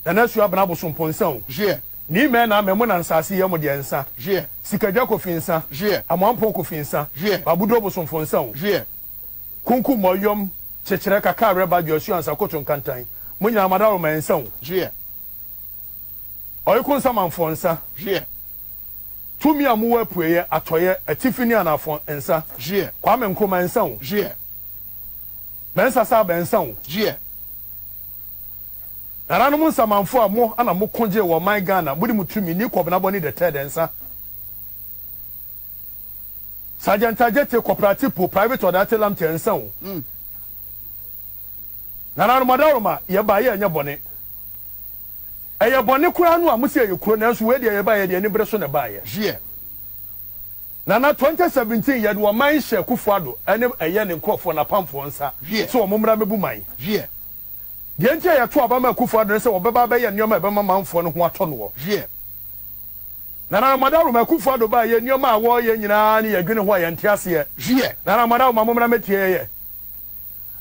Nana Asuo Abena Abosompɔ nsa o. Hweɛ. Nii mɛɛ na amɛ mo na nsaase yɛ mo deɛ nsa. Hweɛ. Sikadwa Kofi nsa. Hweɛ. Amoampɔn Kofi nsa. Hweɛ. Babuduo Bosomfo nsa o. Hweɛ. Kunkum Ɔyɔm Kyekyerɛ Kaka Awerɛ Badwo Asuo Ansa Koto Nkantan mo nyinaa Madaroma nsa o. Hweɛ. Ɔyeko Nsamanfoɔ nsa. Hweɛ. Tumi a mowɔ apueɛ, atɔeɛ, atifi ne anaafoɔ nsa. Hweɛ. Kwame Nkrumah nsa o. Hweɛ. Mensah Saba nsa o. Hweɛ. Nananom nsamanfoɔ a mo na mo ko gyee wɔ ɔman Ghana, mode mo tumi, Nii Kɔbena Bɔne the third nsa. Sergeant Adjetey Kɔpra Atipo, Private Odartey Lamptey nsa o. Nananom adaworoma, yɛbaeɛ ɛnyɛ bɔne. Ɛyɛ bɔne koraa no a mose ɛyɛ kuro nanso wei deɛ yɛbaeɛ deɛ anibere so na ɛbaeɛ. Hweɛ. Nana 2017 yɛde ɔman hyɛ Akufo Addo ne ɛyɛ ne nkorɔfoɔ n'apamfoɔ nsa Hweɛ. sɛ wɔn mmra mmɛbu man. Hweɛ. Deɛ nti a yɛto aba ma Akufo Addo ne sɛ wɔbɛba abɛyɛ nneɛma a ɛbɛma manfoɔ no ho atɔ noɔ. Hweɛ. Nana Amadawoma Akufo Addo baeɛ nneɛma a wɔreyɛ nyinaa ne yɛdwene ho a yɛnte aseɛ. Hweɛ. Nana Amadawoma mommra mmɛtie yɛyɛ.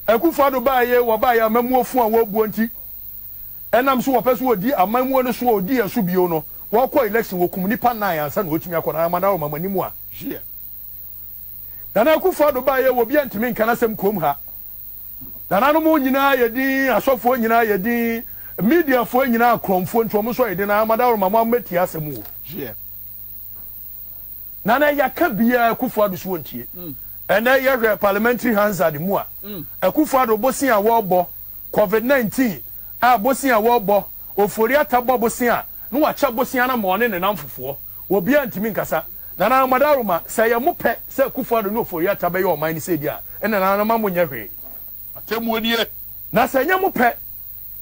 Akufo Addo baeɛ wɔbaeɛ amammuo fo a wɔrebuo nti ɛnam so wɔpɛ so wɔdi amammuo no so a ɔdi yɛn so bio no wɔkɔ election wɔkum nnipa nnan ansa na wɔtumi akɔ. Nana Amadawoma mo anim a. Hweɛ. Nana Akufo Addo baeɛ obiara ntumi nka n'asɛm kurom ha. Nananom nyinaa yɛ din, asɔfoɔ nyinaa yɛ din, mediafoɔ nyinaa akorɔmfoɔ nti wɔn nso ayɛ din na Amadaworo ma mo ammɛtie asɛm o. Hyeɛ. Nana yɛaka biara Akufo Addo so wɔntie. Ɛnɛ yɛhwɛ parliamentary Hansard mu a, Akufo Addo bosea a wɔrebɔ, covid 19 a bosea a wɔrebɔ, Ofori Atta bɔ bosea a na wakyɛ bosea no ama ɔne ne namfofoɔ. Obiara ntumi nkasa. Nana Amadaworo sɛ ɛyɛ mo pɛ sɛ Akufo Addo ne Ofori Atta bɛyɛ ɔman no sei deɛ a, ɛnna nananom ma monyɛ hwee. Atemmuo nie. Na sɛ ɛnyɛ mo pɛ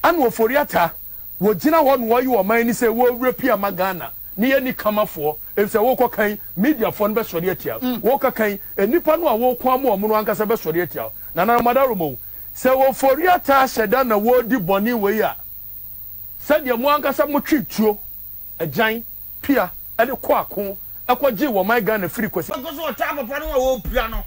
a na Ofori Atta wɔgyina hɔ na wɔyɛ ɔman no sei, wɔrewura pia ma Ghana ne yɛnni kamafoɔ, efisɛ wokɔ kan, mediafoɔ no bɛsɔre atia wo, woka kan, nnipa no a woko ama wɔn no ankasa bɛsɔre atia wo. Nana Amadaworo sɛ Ofori Atta ahyɛ da na wɔredi bɔne wei a, sɛdeɛ mo ankasa motwe tuo, agyan, pia de kɔ ako kɔ gyee wɔman Ghana firi Kwasi Ɔkɔ so ɔtaa papa no a ɔrepira no.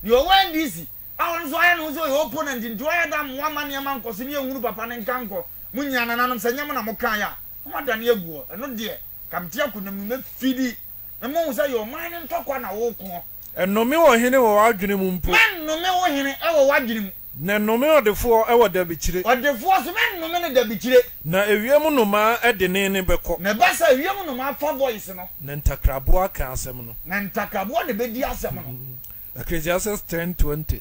Deɛ ɔwɔ NDC a ɔno nso ayɛ ne ho sɛ ɔyɛ opponent nti ɔyɛ da mmoa mma nneɛma nkɔ so ne yɛnhunu papa no nka nkɔ. Mo nyinaa nananom sɛ nyɛ mo na mokaeɛ a na moadane agu hɔ. Ɛno deɛ ka mete akonnwa mu mɛfidi na moahu sɛ ɛyɛ ɔman no ntɔkwa na worekoɔ. Nnome ɔhene wɔ w'adwene mu mpo. Mɛnnome wo hene wɔ w'adwene mu. Na nnome ɔdefoɔ wɔ dabikyire. Ɔdefoɔ nso, mɛnnome no dabikyire. Na ewiem nnomaa de ne nne bɛkɔ. Na ɛba sɛ ewiem nnomaa fa voice no. Na ntakraboa ka asɛm no. Na ntakraboa na ɛbɛdi asɛm no. Ecclesiastes 10:20.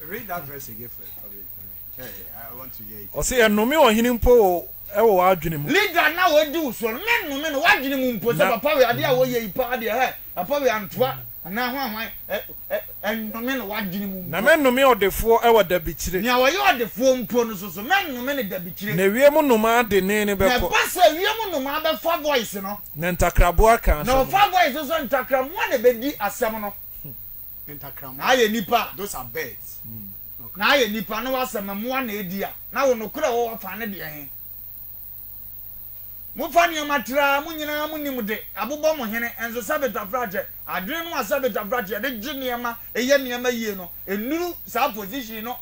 Read that verse again for me. I want to hear it. Ɔse ɛnome ɔhene mpo wɔ wɔ w'adwene mu. Leader no a ɔdi wo soɔ no, mɛnnome no w'adwene mu mpo sɛ papa wei adeɛ a ɔyɛ yi paa deɛ hɛ, papa wei antoa anaa hwan hwan, ɛ, ɛ, ɛnnome no w'adwene mu Na mpo. mɛnnome ɔdefoɔ wɔ dabikyire. Nea ɔyɛ ɔdefoɔ mpo no nso so, mɛnnome no dabikyire. Na ewiem nnomaa de nne no Na bɛkɔ. ɛba sɛ ewiem nnomaa bɛfa voice no. Na ntakraboa ka Na asɛm no. ɔfa voice no so ntakrammoa na ɛbɛdi asɛm no. Ntakrammoa. Na ayɛ nnipa a. Those are birds. Na ayɛ nnipa na w'asɛm mmoa na edi a, na wo nokorɛ a ɛwɔ w'afa no deɛ he? Mofa nneɛma traa, mo nyinaa monim de, abobɔ mo hene, nso sɛ betafrakyɛ, adwene no a sɛ betafrakyɛ yɛde gye nneɛma, yɛ nneɛma yie no, nnuru saa position no.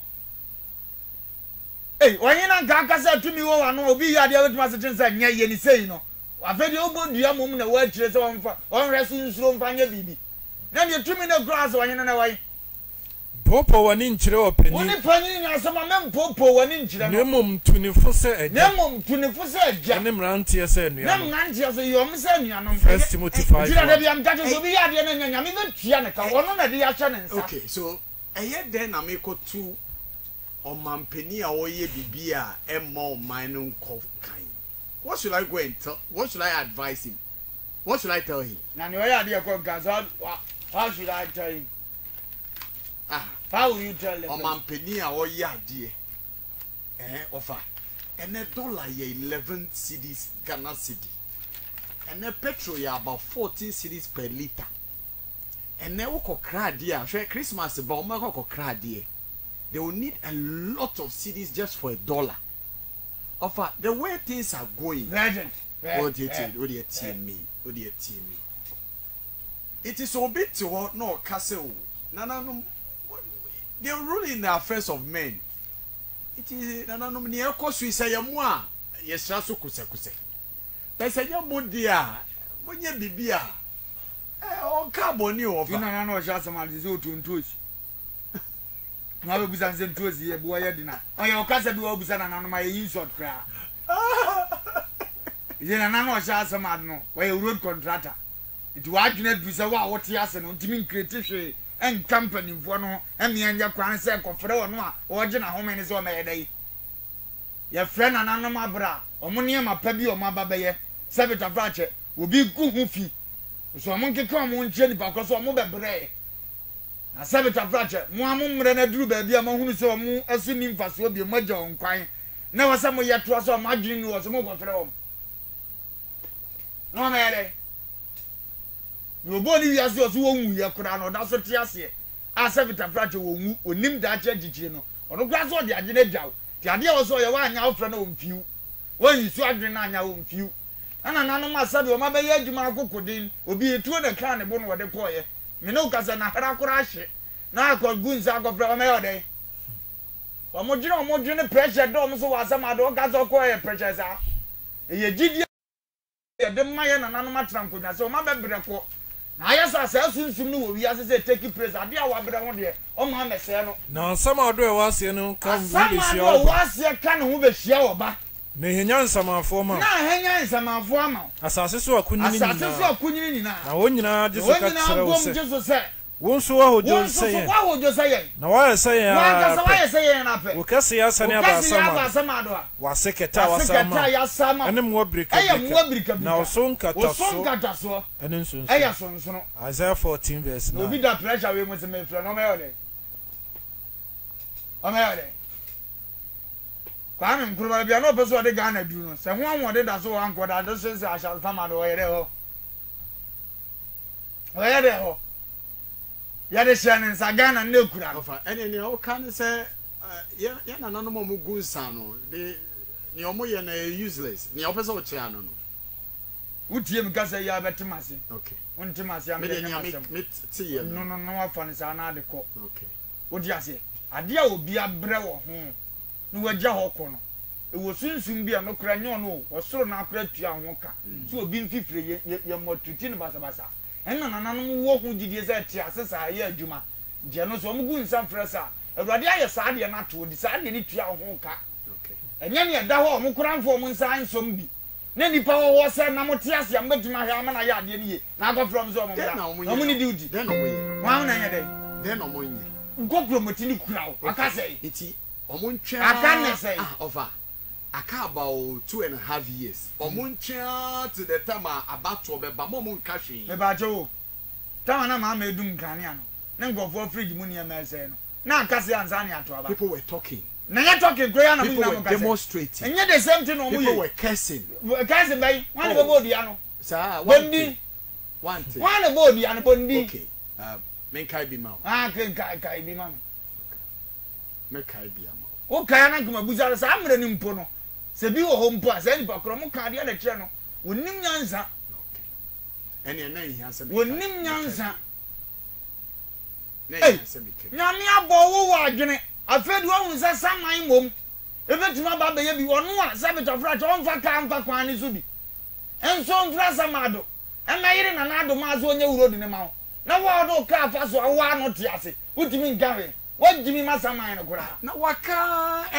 Ei, ɔhene anka aka sɛ tumi wɔ w'ano a obi yɛ adeɛ a wobɛtumi asekye no sɛ nyɛ, yɛ no sei no, afei deɛ wobɔ dua mmom na ɛwɔ akyire sɛ ɔmfa, ɔnhwɛ so nsuro mfa nyɛ biribi. Na deɛ tumi no kura sɛ ɔhene no ɛwɔ he? Mpoopoo w'ani nkyerɛ ɔpanin. Wo ne panyin nya asɛm a, mɛmpoopoo w'ani nkyerɛ no. Na mmom tu ne fo sɛ agya. Na mmom tu ne fo sɛ agya. Ne mmeranteɛ sɛ anuanom. Ne mmeranteɛ nso, yɛ wɔn sɛ anuanom. First Timothy 5 Nti na da 1. biara meka kyerɛ sɛ obi yɛ adeɛ na ɛnyɛ Nyame bɛtua no ka, ɔno na ɛde ahyɛ ne nsa. Okay, so ɛyɛ dɛn na mekɔto ɔmanpanin a ɔreyɛ biribi a ɛmma ɔman no nkɔ kan? What should I go and tell, what should I advise him? What should I tell him? Na nea ɔyɛ adeɛ kɔ nkan so, how should I tell him? Ah, How will you tell the person? ɔmanpanin a ɔyɛ adeɛ eh, ɔfa ɛnɛ dollar yɛ 11 cedis Ghana cedi ɛnɛ petrol yɛ about 14 cedis per litre ɛnɛ wokɔ kra adeɛ a hwɛ Christmas ba wɔn bɛkɔ akɔ kra adeɛ they will need a lot of cedis just for a dollar ɔfa the way things are going Virgin. o deɛ tie o deɛ tie me o deɛ tie me. Nti sɛ obi te hɔ na ɔka sɛ o nananom they rule in the affairs of men nti nananom nea ɛkɔ so yi sɛ yɛ mo a yɛhyira so kosɛkosɛ. Bɛ sɛ nyɛ mo deɛ a, monyɛ biribi a, eh, ɔnkaa bɔne o, Ti ɔfa. nana na ɔhyɛ asɛm ase sɛ ɔtɔ ntoosi. Na wabɛbusa no sɛ ntoosi yɛ boɔ yɛ den a, ɔyɛ ɔkasa bi wɔ wabusa nananom ayɛ insult koraa. Ɛsɛ nana na ɔhyɛ asɛm ade no, ɔyɛ road contractor. Nti w'adwene aduru sɛ wo a wote ase no ntumi nkreti hwee nka mpanimfoɔ no ho mmea nyɛ kwan sɛ kɔfrɛ ɔno a ɔregye n'ahome no sɛ ɔmmɛyɛ dɛn. Yɛfrɛ nananom aberɛ a wɔn nneɛma pa bi a wɔn aba bɛyɛ sɛ betafrakyɛ, obi gu ho fi, so wɔn nkeka wɔn ho nkyerɛ nipa korɔ sɛ wɔn bɛbrɛɛ. Na sɛ betafrakyɛ, mo ara mo mmerɛ no aduru baabi a moahunu sɛ wɔn so nni mfasoɔ bio, moagya wɔn kwan, na ɛwɔ sɛ moyɛ toa sɛ wɔn adwene nni hɔ so mokɔfrɛ wɔn. Na wɔn bɛyɛ dɛn? Nea ɔbɔɔ ne wiase a ɔso wɔnwuiɛ koraa no, ɔda so te aseɛ. A sɛ fitafrakyɛ wɔnwu, ɔnim daakye akyikyire no, ɔno koraa so ɔde adwene agya wo. Nti adeɛ a ɛwɔ sɛ ɔyɛ, woanyɛ a wofrɛ no ɔmfiw. Woanyi so adwene no anyɛ a ɔmfiw. Na nananom a sɛdeɛ wɔn abɛyɛ adwuma akokoden, obi etuo na ɛkaa ne bo na ɔde kɔeɛ. Me ne wo kasa n'ahra koraa ahye na akɔ gu nsa akɔfrɛ wɔn ɛyɛ ɔdɛn? Wɔn dwene wɔn dwene pressure dɔ wɔn so wɔ asɛm ade wɔka sɛ ɔkɔ ɛyɛ pressure saa. Ɛyɛ gyidie. Yɛde ma yɛn nananom atena nkonnwa sɛ wɔn abɛbrɛ kɔ na ayɛ sɛ saa sunsum no wɔ wiase sɛ take place adeɛ a wabrɛ ho deɛ ɔmma mmɛsɛe no. Na asamando a ɛwɔ aseɛ no ka ho Asamando bɛhyia a wo ɔwɔ ba. aseɛ ka ne ho bɛhyia wɔ ba. Na ɛhanyan nsamanfoɔ ma wo. Na ahanyan nsamanfoɔ ama wo. Asase so akunini Asase so nyinaa. akunini nyinaa. Na wɔn nyinaa gye Na so wɔn ka nyinaa kyerɛ wo bom sɛ. gye so sɛ. Wo nso woahodwo Wo nso sɛ so yɛn. woahodwo sɛ yɛn. Na woayɛ sɛ yɛn Wo ara ankasa pɛ. woayɛ sɛ yɛn ara pɛ. Wo kɛseyɛ asane Wo aba kɛseyɛ aba asamando. asamando a. W'ase kɛtɛ a W'ase wɔasa kɛtɛ ama a wo. yɛasa ama wo. Ɛne mmoa Ɛyɛ mmoa birikabirika. birikabirika. Na wo so Wo so nkatasoɔ nkatasoɔ ne nsonsono. ɛyɛ sonsono. Isaiah 14 verse Na obi 9. da pressure wei mu sɛ mefrɛ no ɔmɛyɛ ɔdɛn? Ɔmɛyɛ ɔdɛn? Kwame Nkrumah baabi a na ɔpɛ sɛ ɔde Ghana duru no, sɛ ho ahoɔden da so wɔ hɔ anka ɔda ade so sɛ ahyɛnsama no ɔyɛ dɛ hɔ. Ɔyɛ dɛ hɔ. Yɛde hyɛ ne nsa Ghana no na ekura no. Ɔfa ɛne nea woka ne sɛ yɛ yɛ nananom a wɔgu nsa no de nea wɔyɛ no ɛyɛ useless nea wopɛ sɛ wokyerɛ ano no. Wotie me kasa yi a bɛte m'ase. Okay. Wonte m'ase a Me mede deɛ nyɛ nea me m'asɛm. me te yɛ No no. no no wafa no saa na ade kɔ. Okay. Wote aseɛ? Adeɛ a obi abrɛ wɔ ho na wagya hɔ kɔ no, ɛwɔ sunsum bi a ɛno koraa nyɛ ɔno o, ɔsoro no ara koraa tua ho ka sɛ obi mfifire yɛ yɛ yɛmmɔ atuti no basabasa. Ɛnna nananom wɔ ho gyidie sɛ ɛte ase saa, ɛyɛ adwuma. Nti ɛno nso wɔgu nsa frɛ sɛ a, Awurade ayɛ saa adeɛ no ato hɔ, nti saa adeɛ no tua wo ho ka. Ɛnyɛ nea ɛda hɔ a wɔn koraa mfa wɔn nsa nsɔm bi, na nnipa wɔ hɔ sɛ na mote ase a mobɛtumi ahwɛ ama no ayɛ adeɛ no yie, na akɔfrɛ wɔn sɛ wɔn Dɛn mmra, na na wɔyɛ wɔn ne duty. Dɛn na wɔyɛ? Wɔn na ɛnyɛ dɛn? Dɛn na wɔnyɛ? Nkɔkuromoti no kura wo, aka sɛe. Nti wɔn ntwɛn Aka nnɛ sɛe. Ah, ɔfa. Aka about 2½ years. Wɔn ntwɛn ara till the time a abatoɔ bɛba, mo a wɔn nka hwee. Mepaakyɛw o, time a na maama edum nkanea no, ne nkurɔfoɔ fridge mu nneɛma ɛsɛe no, na aka se ansa ne ato aba. People were talking. Na nyɛ talking koraa yi ara na mo People nyinaa were mo ka sɛ. demonstrating. Ɛnyɛ the same thing na wɔn People yɛ. were cursing. Cursing bɛn? Hwan na Oh. bɛbɔ odua no? Saa, Bɔ wante. ndin. Wante. Hwan na bɔ odua no? Bɔ ndin. Okay, menkae bi ma wo. Ah, kae kae bi ma me. Mɛkae bi ama wo. Wokae a na anka mabisa no, saa mmerɛ no mpo no, sɛ bi wɔ hɔ mpo a, saa nipa korɔ, moka adeɛ na kyerɛ no, wɔnnim nyansa. Okay. Ɛnneɛ na ɛnhia sɛ mekae. Wɔnnim nyansa. Na Ei, ɛnhia sɛ meka bi. Nyame abɔ wo wɔ adwene, afei deɛ woahunu sɛ saman mmom ɛbɛtumi aba abɛyɛ bi, ɔno a sɛ betɔfra kyɛ ɔmfa kaa mfa kwan no so bi, nso mfra samado, ɛmɛyere Nana Addo maa sɛ ɔnyɛ wurodi no ma wo, na wo a wode wo kaa fa so a wo ara na wote ase, wotumi nka hwee. Wagyimi ma saman no koraa. Na waka.